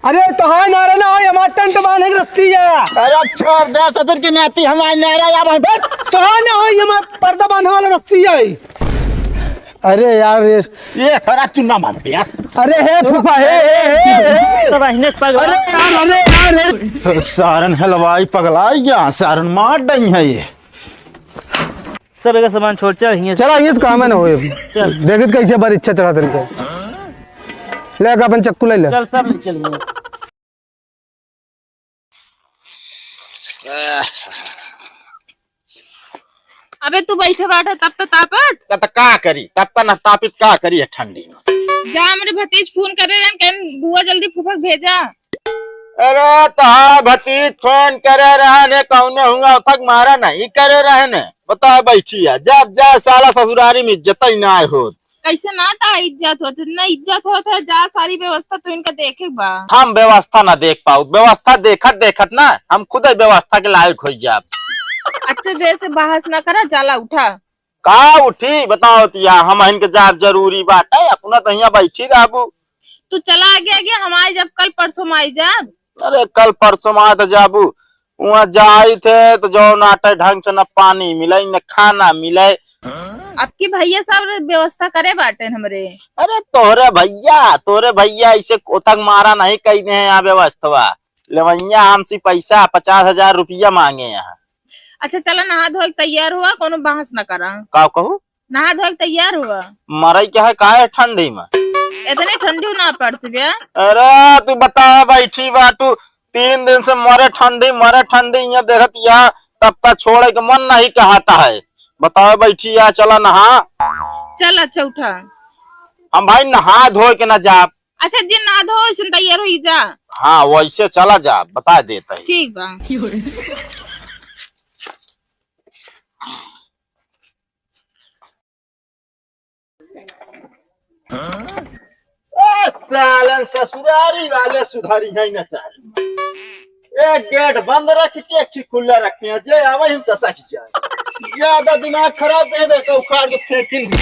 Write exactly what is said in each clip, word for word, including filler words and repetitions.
अरे तोहार नारा ना होई, हमार tent बांधे के रस्सी है। अरे छोड़ दे, ससुर के नाती हमार नारा या भाई बैठ। तोहार ना होई, हमार पर्दा बांधे वाला रस्सी है। अरे यार, ये ये खरा चुन्ना मार दे यार। अरे हे फूफा, हे, हे, हे, हे। सब अहिने से पगला। अरे यार, अरे यार, हे। सारन हलवाई पगलाई गया, सारन मार डई है ये। सब एक सामान छोड़, चल हियां से। चला, ये तो काम है ना होए। चल। देखित कैसे बार इच्छा चढ़ा तरीका। ले का अपन चक्कू ले ले। चल, सब ले चल हियां। अबे तू बैठे बाटे तब त तापत। त, त का करी, तब त न तापित का करी है ठंडी में। जा, हमरे भतीज फोन करे रहन, कहन बुआ जल्दी फूफा के भेजा। अरे तोहार भतीज फोन करे रहन, कौने हुआ उठक मारा नहीं करे रहन। बता बैठी है, जब जा साला ससुरारी में इज्जत ही ना होत। कैसे ना ता इज्जत होत, ना इज्जत होत है, जा सारी व्यवस्था तो इनका देखे बा। हम व्यवस्था ना देख पाऊ, व्यवस्था देखत देखत ना हम खुद ही व्यवस्था के लायक हो जाब। अच्छा जैसे बहस ना करा, जाला उठा। का उठी बताओ तिया, हम इनके जाब जरूरी बाटे, अपना तो हियां बैठी रहबू। तू चला आगे आगे, हम आई जब कल परसों में आई जाब। अरे कल परसों में आ तो जाबू, वहाँ जाई थे तो जो नाटे ढंग से न पानी मिले न खाना मिले। अब की भैया सब व्यवस्था करे बाटे हमरे। अरे तोहरे भैया, तोहरे भैया ऐसे कोतक मारा नहीं कही दे हैं यहाँ व्यवस्था। लेवैया हमसे पैसा पचास हजार रुपया मांगे यहाँ। अच्छा चला नहा धो के तैयार हुआ, कोनो बहस न करा। का कहू? नहा धो के तैयार हुआ। मरई के है काहे ठंडी में? इतनी ठंडी ना पड़ती बे। अरे तू बता बैठी बाटू, तीन दिन से मरे ठंडी, मरे ठंडी, यहाँ देखत यहाँ तब तक छोड़े के मन नहीं कहता है। बताओ बैठी या चला नहा। चल अच्छा उठा। हम भाई नहा धो के ना जाब। अच्छा जिन नहा धो इसन तैयार हुई जा। हाँ वैसे चला जा, बता देता है। ठीक बा। ए, सालन ससुरारी वाले सुधारी है ना सारे। एक गेट बंद रख के एक खुला रखे हैं, जे आवे हम ससा की जाए। ज्यादा दिमाग खराब कर दे तो उखाड़ के फेंकिन भी।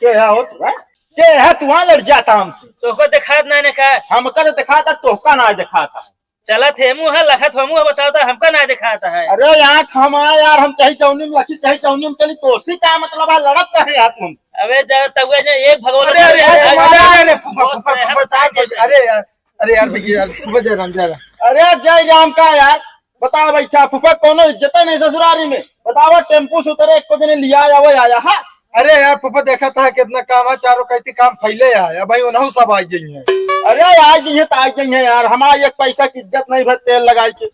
के है हो तू, हैं? के है तू वहाँ लड़ जाता हमसे? तोहका देखात ना ने का? हमका तो देखाता, तोहका ना देखाता है। चलत हे मुँह लखत हो मुँह बतावता, हमका ना देखाता है। अरे आँख हमार यार, हम चाहे चौनी में लखी, चाहे चौनी में चली, तोसी का मतलब है, लड़त काहे हाथ में? अबे जा तउए ने एक भगवान अरे, अरे, अरे, अरे, अरे, अरे, फूफा, दोस्त फूफा, है, फूफा, हम साथ में। अरे यार, अरे यार, भैया यार, फूफा जय राम, जय राम। अरे जय राम का यार, बता बैठा फूफा, कोनो इज्जत नहीं ससुरारी में। बतावा, टेम्पू से उतरे, एको जने लिया आवे आया, हाँ? अरे यार फूफा, देखा था कितना काम है, चारों कैती काम फैले है, अब भाई उन्हों सब आ जाइए। अरे आ जाइए तो आ जाइए यार, हमारी एक पैसा की इज्जत नहीं भाई तेल लगाई के।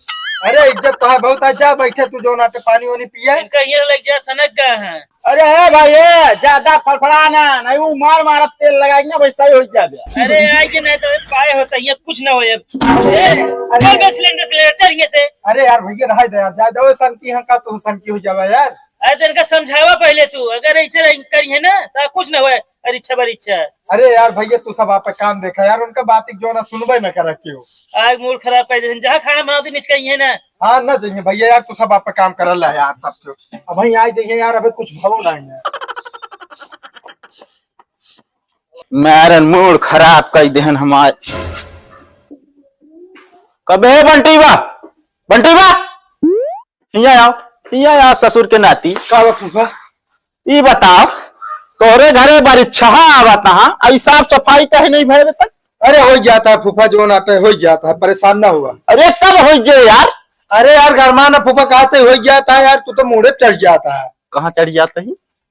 अरे इज्जत तो है बहुत, आ जा बैठे तू, जो नाटे पानी वानी पिए। इनका ये लग जा सनक गए हैं। अरे हे भाई, ए, ज्यादा फड़फड़ा ना, नहीं वो मार मार अब तेल लगाई ना भाई, सही हो जाबे। अरे आइ के नहीं तो पाए होता, ये कुछ ना हो अब। ए, अरे चल बे सिलेंडर पे चल ये से। अरे यार भैया रहा दे यार, जा जाओ, सन की हम का तू सन की हो जावा यार। अरे तो इनका समझावा पहले तू, अगर ऐसे रह-, करी है ना तो कुछ ना होए। अरे इच्छा बार इच्छा। अरे यार भैया तू सब आप काम देखा यार, उनका बात एक जो ना सुनबे ना कर क्यों। आग मूड खराब कर दे, जहाँ खाना बनाओ दिन इसका ये ना। हाँ ना जाइए भैया यार, तू सब आप काम कर ला यार सब क्यों। अब वहीं आ जाइए यार, अबे कुछ भाव ना है। मारन मूड खराब कर देहन हमार। कबे बंटी बा, बंटी बा। हिया आओ, हिया आओ ससुर के नाती। का बा फूफा? ई बताओ, तोहरे घरे बरिच्छा आवत हा, ई साफ सफाई काहे नहीं भय बता? अरे हो जाता है फूफा, जो नाटे हो जाता है, परेशान ना हुआ। अरे कब हो जे यार? अरे यार गरमा ना फूफा, कहते हो जाता है यार, तू तो मूड़े पे चढ़ जाता है। कहाँ चढ़ जाता है?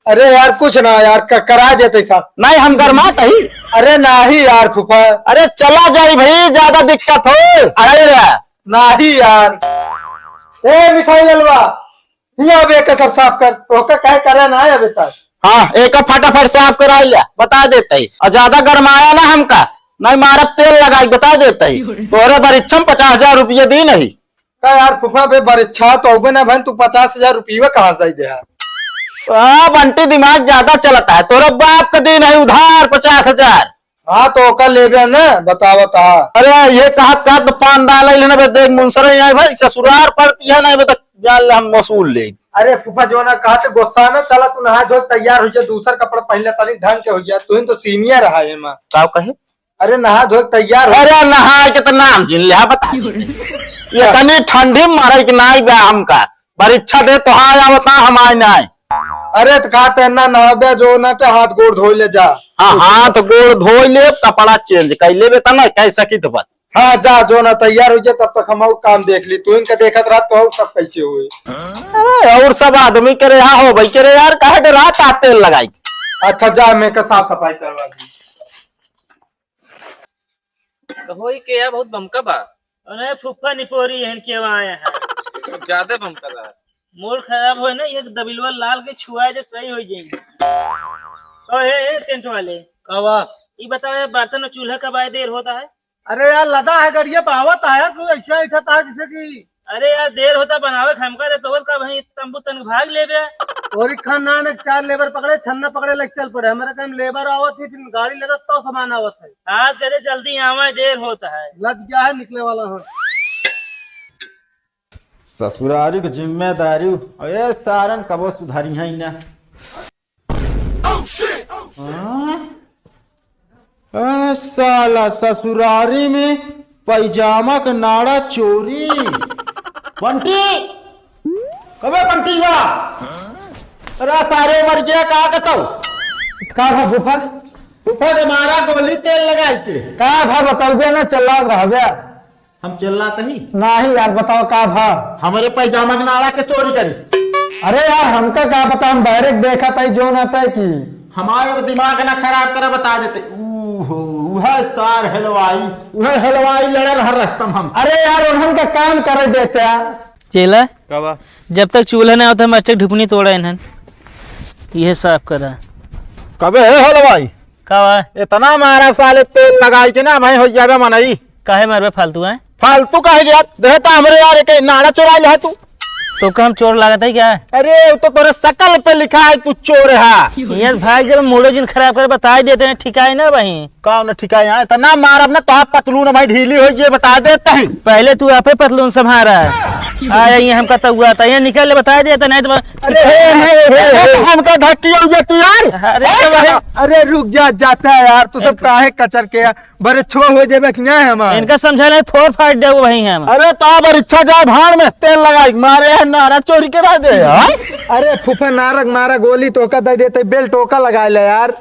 अरे यार कुछ ना यार, क-, करा देते साहब। नहीं हम गरमात ही। अरे नाही यार फूफा। अरे चला जाई भाई, ज्यादा दिक्कत हो। अरे रे। नाही यार। ए मिठाई ललवा, हिया अब एका सब साफ कर, ओका काहे करे ना है अबे तक? हाँ, एका फटाफट साफ करा लिया, बता देते ही। और ज्यादा गरमाया ना हमका, नहीं मारब तेल लगाई, बता देते ही। तोहरे बरिच्छम पचास हजार रुपये दी नहीं। का यार फूफा बे बरिच्छा तो अबे ना भन, तू पचास हजार रुपये कहाँ से दे यार? हाँ, बंटी दिमाग ज्यादा चलता है, तोरे बाप का दी नहीं उधार पचास हजार। हाँ, तो ओका लेबे न, बतावत हा। अरे, ये कहत कहत तो पान डाल आइल है ना बे, देख मुनसरे नहीं आए भाई, ससुरार पड़ती है ना बे, तो जान ले हम वसूल ले। अरे फूफा जो ना कहत गुस्सा ना चला, तू नहा धो तैयार हो जा, दूसर कपड़ा पहन ले, तनी ढंग के हो जा, तू ही तो senior है एमा। का कहे? अरे नहा धो के तैयार हो। अरे नहाए के तो नाम जिन लिहा बता। ये तनी ठंडी में मरे के नाई बा हमका। परीक्षा दे तो हाँ आवता हमारे नाई। अरे तो कहा ते ना नहाबे जो ना ते हाथ गोड़ धो ले जा। हाँ, हाथ गोड़ धो ले, कपड़ा change कर लेबे त ना कह सकी तो बस। हाँ जा जो ना तैयार हो जा, तब तक हम और काम देख ली। तू इनका देखत रहा तो और सब कैसे हुए। अरे और सब आदमी के रे, हाँ हो भाई के रे यार, काहे डरा का तेल लगाई। अच्छा जा मैं का साफ सफाई करवा दी। होई के या बहुत बमका बा। अरे फुफ्फा निपोरी एहन के आए हैं। बहुत ज्यादा बमका बा। मूड खराब होए ना, एक दबिलवा लाल के छुआए जब सही हो जाएगी। ओ हे, हे टेंट वाले। का बा? ई बताओ यार, बर्तन और चूल्हा कब आए, देर होता है? अरे यार, लदा है गड़िया पावत है यार, तू ऐसा ऐठा था जैसे कि अरे यार, देर होता बनावे के, हमका रे तोहर का भाई तंबू तन भाग लेबे। और खान ना ने चार लेबर पकड़े, छन्ना पकड़े, लग चल पड़े। हमारे काम लेबर आवत है, फिर गाड़ी लगत तो सामान आवत है। आज करे जल्दी आवे, देर होता है। लद गया है निकले वाला हो। ससुरारी के जिम्मेदारी, ए सारन कबो सुधारी है ना। हाँ? ए साला ससुरारी में पैजामा के नाड़ा चोरी। बंटी, कबे बंटी बा? अरे सारे मर गया का कतौ? का भा फूफा? फूफा के मारा गोली तेल लगाई के। का भा बतौबे ना, चला रहबे। हम चिल्लात ही। नाही यार, बताओ का भा? हमरे पैजामा के नाड़ा के चोरी करिस। अरे यार, हमका का पता, हम बैरेक देखत ही जो ना तय की। हमारे अब दिमाग ना खराब करे, बता देते। ऊ हो, उहे सार हलवाई, उहे हलवाई लड़ल हर रस्ता में हमसे। अरे यार, उन्हन का काम करे देते यार। चेला, का बा? जब तक चूल्हा ना होता, मरचक ढुपनी तोड़ा इन्हन। ये साफ करा। कबे है हलवाई? का बा? इतना मारा साले तेल लगाई के ना भाई हो जाबे मनई। काहे मारबे फालतू, हैं? फालतू काहे यार? देहे तो हमरे यार एक नाड़ा चोराई ले तू। तो का हम चोर लागत है क्या? अरे, वो तो तोरे शकल पे लिखा है तू चोर है। यार भाई, जब मूडो जिन खराब करे, बताई देते हैं, ठिकाए ना भाई। का ना ठिकाए? यहाँ इतना मारब ना, तो आप पतलून भाई ढीली हो जाए, बता देते हैं। पहले तू आपे पतलून संभारा। आ, ये हमका तउआ था, ये निकल ले, बताई देते नहीं तो। अरे, हे, हे, हे, हे, हमका धक्की हो गया तू यार। अरे, हे, तो भाई। अरे, रुक जा, जाता है यार, तू सब काहे कचर के यार? बरेच्छवा हो जाबे कि नाहीं हमार? इनका समझा नहीं, फोर फाइट देबो वहीं हम। अरे तो बरेच्छा जाए भाड़ में, तेल लगाई, मारे है नारा चोरी के रह दे, हाँ? अरे फूफा नारक मारा गोली तोका दे देते, बेल्ट ओका लगा ले यार।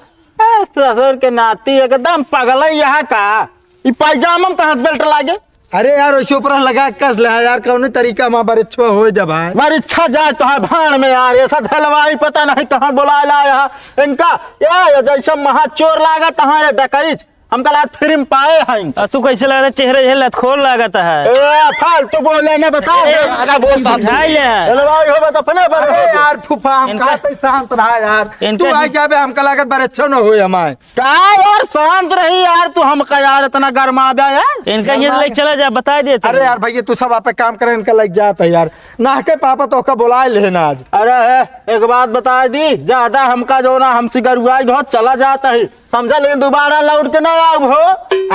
ए, ससुर के नाती एकदम पगल है यहाँ का। ई पैजामा में कहाँ बेल्ट लागे? अरे यार, वैसे ऊपर लगा के कस ले यार, कौनो तरीका में बरेच्छवा हो जाबे। बरेच्छा जाए तो है भाड़ में यार, ऐसा ढलवाई पता नहीं कहाँ बुला ला यहाँ इनका। ये, ये जैसे महा चोर लागा तहाँ ये डकैत। हमका लात फ्री में पाए हैं। आ, तू कैसे लगता है? चेहरा यह लतखोर लागत है। ए, फालतू बोले ना, बता। ए, ज्यादा बोल साथ में। उठाई ले। चलो भाई, हो बस अपने पर अरे हो। यार, फूफा, हम इनका कहते शांत रहा यार। इनका तू आ ही जाबे, हमका लागत बरेच्छा न होए हमारे। का यार, शांत रही यार, तू हमका यार इतना गरमा गया यार। इनका ये गरमा लेके गया। चला जा, बता देते अरे हैं। यार भैया, तू सब आप एक काम करे, इनका लग जाता है यार। ना के पापा तो का बुलाए लेना आज। अरे, एक बात बता दी, ज्यादा हमका जो ना हमसे गरुआई बहुत चला जाता है। समझा, लेकिन दोबारा लौट के ना आउब हो।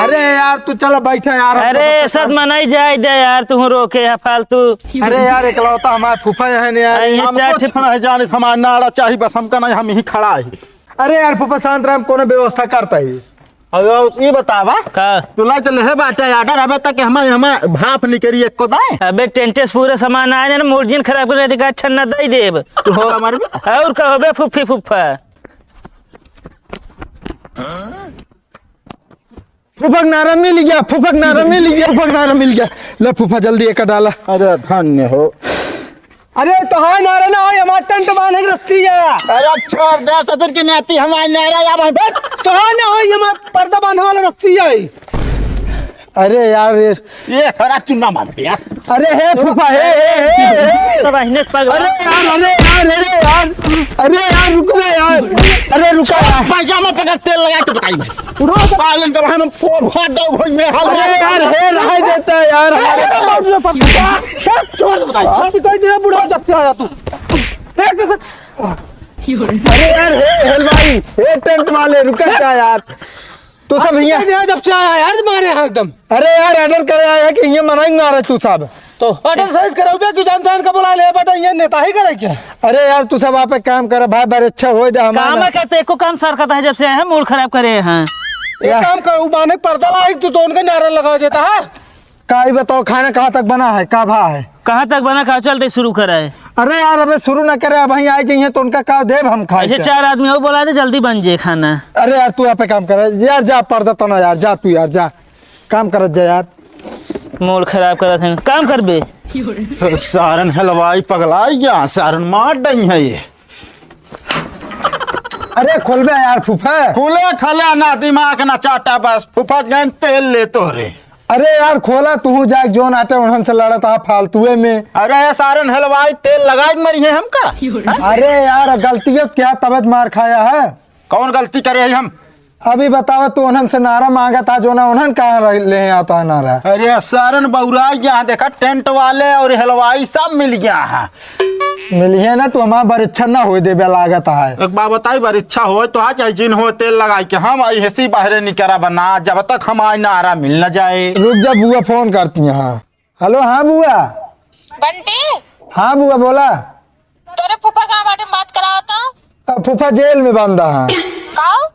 अरे यार, तू चल बैठा यार, हम अरे, तो सत मनाई जाए दे यार, तू रोके है फालतू। अरे यार, इकलौता हमार फूफा है ना यार। अरे, ये हमको चार ठे- ठिकाना है जाने, हमार नाड़ा चाही बस, हमका नहीं, हम यहीं खड़ा है। अरे यार, फूफा शांत रह, हम कोनो व्यवस्था करता ही। अब ये बतावा, का? तू लाई तो लेहे बाटे order, अबे तक हमारे, हमारे भाप निकरी एको दाए। अबे, टेंटेस पूरे सामान आए ना, मूड जिन खराब कर रहे, का छन्ना दे देब। तू हो हमारे भी? और का होबे, फुफ्फी फुफ्फा। फूफक नारा मिल गया, फूफक नारा मिल गया, फूफक नारा मिल गया। ले फूफा जल्दी एक डाला। अरे धन्य हो। अरे तोहार नारा ना हो, हमार टेंट बांधे के रस्सी है। अरे छोड़ दे ससुर के नाती, हमार नारा या भाई बस। तोहार ना हो, ये हमार पर्दा बांधे वाला रस्सी है। अरे यार ये ये थोड़ा चुन्ना मार दिया। अरे हे फूफा, हे, हे, हे, हे। तो बहिने पगला। अरे यार, अरे यार, अरे यार, अरे यार, रुक बे यार, अरे रुका यार। पैजामा पकड़, तेल लगा के बताई भाई। उठा तो पालन का हम फोन फाड़ दो भाई, मैं हाल अरे यार, हे रह देता है यार। अरे बाप रे बाप। छोड़ दे बताई। आप तो कह दिया बुढ़ा जब से आया तू। अरे यार, हे हलवाई, हे टेंट वाले, रुका जा यार। तू सब आप हियाँ तो कह दिया जब से आया यार तुम्हारे यहाँ एकदम। अरे यार, order करे आया है कि हियाँ मनाई मारे तू सब। तो order सही से कराओ बे, क्यों जानता है इनका बुला ले बेटा, ये नेता ही करे क्या? अरे यार, तू सब आप एक काम कर भाई, बरेच्छा हो जा हमारा। काम करते एको काम सरकत है जब से आए हैं, मूड खराब करे हैं। एक या। काम कर, उ बाने पर्दा लाई, तू तो उनका नारा लगा देता है। का ई बताओ, खाना कहाँ तक बना है, का भा है? कहाँ तक बना, का चलते शुरू करा है? अरे यार, अबे शुरू ना करे, अबहीं आइ जइहें तो उनका का देब हम खाए ऐसे के? चार आदमी और बोला दे, जल्दी बन जाए खाना। अरे यार, तू यहाँ पे काम कर यार, जा पर्दा तना यार, जा तू यार, जा काम करत जा यार। मूड खराब करत हैं, काम करबे। सारन हलवाई पगलाई गया, सारन मार डई है ये। अरे खोलबे यार फूफा। खुले खले ना, दिमाग ना चाटा बस, फूफा गए तेल ले तोहरे। अरे यार खोला, तू जाए जोन आटे उन्हन से लड़त आ फालतुए में। अरे ये सारन हलवाई तेल लगाए के मरी है हमका। अरे यार गलतियों क्या तबत मार खाया है? कौन गलती करे है हम? अभी बतावा, तू उन्हन से नारा मांगा था, जो ना उन्हन कहाँ रह-, ले आता है नारा? अरे, सारन बौराई गया, देखा, टेंट वाले और हलवाई सब मिल गया है। मिलिए ना, तू हमारा बरिच्छा ना होए देबे लागत है। एक बात बताई, बरिच्छा होए तो आ जाए, जिन हो तेल लगाई के हम आई हेसी बाहरे निकरा बना, जब तक हमारी नारा मिल न जाए। रुक जा, बुआ फोन करती हैं। हाँ। हेलो, हाँ बुआ। बंटी। हाँ बुआ, बोला। तोरे फूफा कहाँ बाटे, बात करावा तो। अब फूफा जेल में बंदा है। का?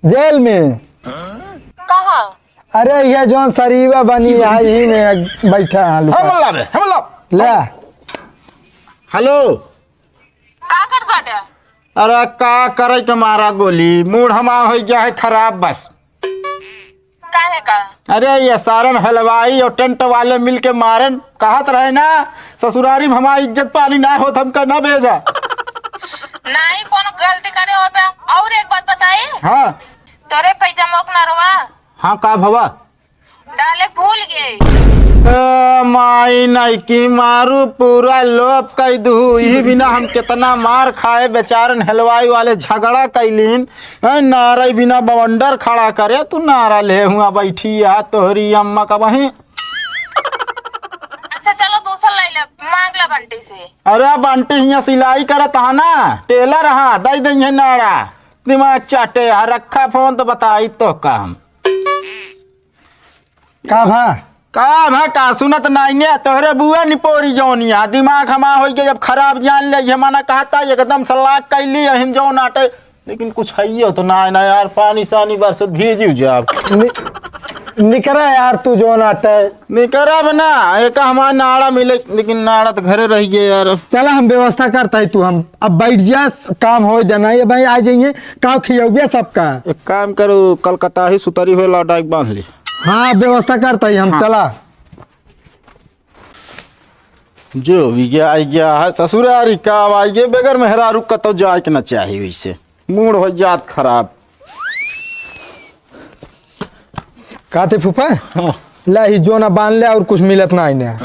जेल में। कहाँ? अरे, ये जौन सरीवा बनी है, यही में बैठा है लुका। हम लावे, हम लावे। ले। हेलो। का करत बाटे? अरे, का करे के मारा गोली, मूड हमार हो गया है खराब बस। काहे का? अरे, ये सारन हलवाई और टेंट वाले मिल के मारन, कहत रहे ना, ससुरारी में हमारी इज्जत पानी ना होत, हमका ना भेजा। नहीं, कौनो गलती करे होबे। और एक बात बताई? हाँ। तोरे पैजामा के नरवा। हाँ, का भवा? डाले भूल गए। ए माई, नइकी मारू, पूरा लोप कई दू। ई बिना हम कितना मार खाए, बेचारन हलवाई वाले झगड़ा कैलीन। ए, नारा बिना बवंडर खड़ा करे, तू नारा ले हुआ बैठी है तोहरी अम्मा का बहिन। अच्छा, चलो, दूसर ले ले, मांग ले बंटी से। अरे, बंटी हियाँ सिलाई करत हा ना, टेलर हा, दई दइहे नारा। दिमाग चाटे हा, रखा फोन तो बताई तो काम। का भा? का भा, का सुनत नाई ने? तोहरे बुआ निपोरी जौनिया, दिमाग हमार होई गए, जब खराब जान ले, ये मना कहता, एकदम से लाग कैली, अहिन जौन आटे। लेकिन कुछ हइयो तो ना, ना यार, पानी सानी बरसत भीजी जाब। नि-, निकरा यार, तू जौन आटे। निकरब ना, एक हमार नाड़ा मिले, लेकिन नाड़ा तो घरे रह गए यार। चला, हम व्यवस्था करता है, तू हम अब बैठ जा, काम हो जाना, ये भाई आ जाइए, का खियौबे सबका। एक काम करो, कलकत्ता ही सुतरी हो, लौटा के बांध ली। हाँ, व्यवस्था करता ही हम, हाँ। चला। जो भी गया, आई गया है ससुरारी का, आई गए बगैर मेहरारू कतौ जाए के ना चाही, वैसे मूड हो जात खराब। का थे फूफा? हाँ। ला ही जो ना बांध ले और कुछ मिलत ना आईने।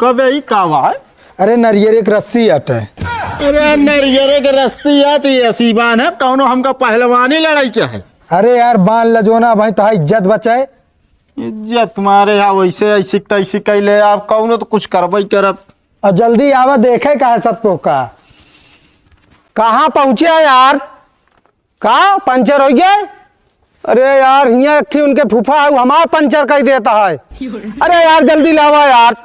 कबे ही का हुआ है? अरे नरियर एक रस्सी अटे। अरे नरियर एक रस्सी है तो ये सीबान है, कौनो हमका पहलवानी लड़ाई क्या है? अरे यार बांध ले जो ना भाई, तो इज्जत बचाए। इज्जत मारे, हाँ, वैसे ऐसी तैसी कैले, आप कौनो तो कुछ करबे करब। और जल्दी आवा, देखे का है सबको का। कहाँ पहुँचे है यार? का पंचर हो गया? अरे यार, हियाँ एक ठी उनके फूफा है, वो हमार पंचर कर देता है। अरे यार, जल्दी लावा यार।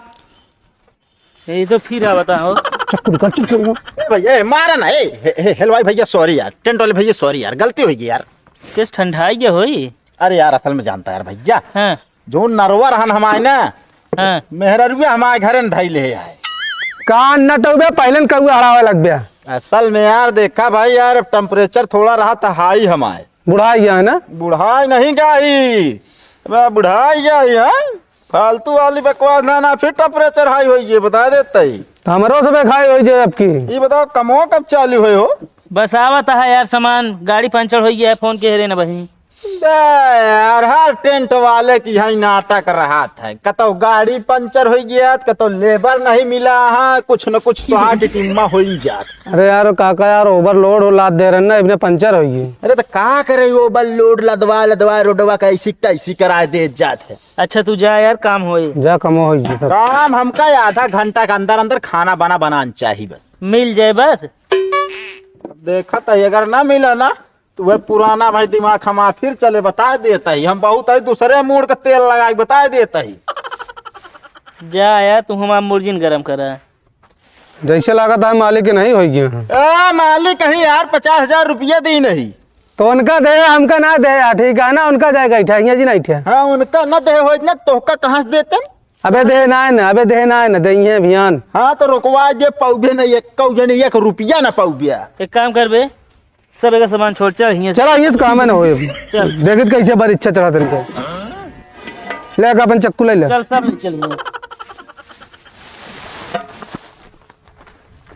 ये तो फिर आवता हो। चुप कर, चुप कर। ए भैया, ए, मारा ना, ए, हे, हे, हेलवाई भैया, sorry यार, टेंट वाले भैया, sorry यार, गलती हो गई यार। केस ठंडाई गया होई? अरे यार, असल में जानता यार भैया, हाँ। जो नरवा रहन हमारे ना, हाँ। मेहररुआ हमारे घरे न धइले है। कान न टउबे, पहले न कउआ हड़ावे लग गया। असल में यार, देखा भाई यार, temperature थोड़ा रहा था high हमारे। बुढ़ाई गया है ना? बुढ़ाई नहीं गई, अबे बुढ़ाई गई है। फालतू वाली बकवास ना, ना, फिर temperature high होई, ये बता देता ही। तो हमरो से high होई जाए अब की। ये बताओ, कमवा कब चालू होई हो? बस आवत है यार सामान, गाड़ी पंचर होई गया है, फोन के हेरे न बही। बे यार, हर टेंट वाले की यही नाटक रहत है, कतौ गाड़ी पंचर होई गया, कतौ लेबर नहीं मिला है, कुछ न कुछ तो हाथ टिम्मा होई जात। अरे यार काका यार, overload हो लाद दे रहे ना, इबने पंचर होई गई। अरे तो का करे, overload लदवा लदवा रोडवा का ऐसी तैसी कराए दे जात है। अच्छा, तू जा यार, काम होई। जा, कमो होई जी सब। काम हमका आधा घंटा के अंदर अंदर खाना बना बनान चाही बस। मिल जाए बस। देखत है, अगर ना मिला ना, तो वह पुराना भाई दिमाग हमार फिर चले, बता देता ही। हम बहुत है दूसरे मूड का तेल लगाई, बता देता ही। जा यार, तू हमार मुर्जिन गरम करा। जैसे लागत है मालिक के नहीं होई गया है। ए, मालिक कहीं यार, पचास हजार रुपया दी नहीं। तो उनका दे, हमका ना दे, आ, ठीक है ना, उनका जाएगा इठा, हियाँ जी ना इठा। हाँ, उनका ना दे होइत ना, तोहका कहाँ से देते? अबे दे ना है ना, अबे दे ना है ना, दे ये भियान। हाँ, तो रुकवा दे, पउबे ना, एक कौ जने एक रुपया ना पउबे। एक काम करबे, सब एक सामान छोड़, चल हियाँ से। चला, ये तो काम है ना होए। चल। देखित कैसे बार इच्छा चढ़ा तनिक। ले का अपन चक्कू ले ले। चल, सब ले चल हियाँ।